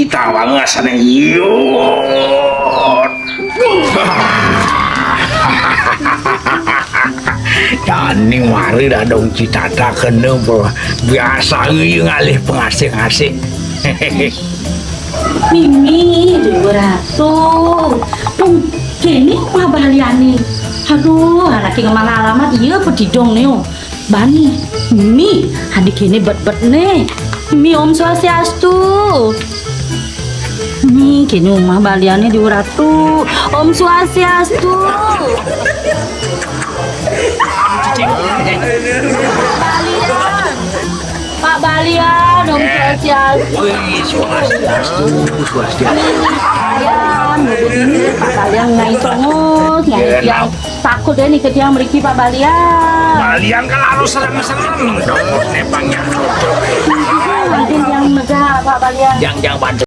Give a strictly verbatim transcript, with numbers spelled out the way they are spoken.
Tawang rasane iyut. Dani mari dadong citata kena, bro. Biasa ngiyu ngalih pengasih-ngasih. Mimi, Dewa Ratu. Pun kene mah baliane. Aduh, anake ngemang alamat iya pedidong neo. Bani, mi, adi kene bet-bet ne. Mi, Om Swastiastu. Mi, kene umah baliane Dewa Ratu. Om Swastiastu. Balian. Pak Balian, Om Swastiastu. Wih, swastiastu, swastiastu. Balian, Pak Balian ngai songus, ngai tiang takut deh nih ke tiang mriki, Pak Balian. Balian kan harus serem-serem. Tepangnya. Mungkin tiang megah, Pak Balian. Jangan, jangan bantu.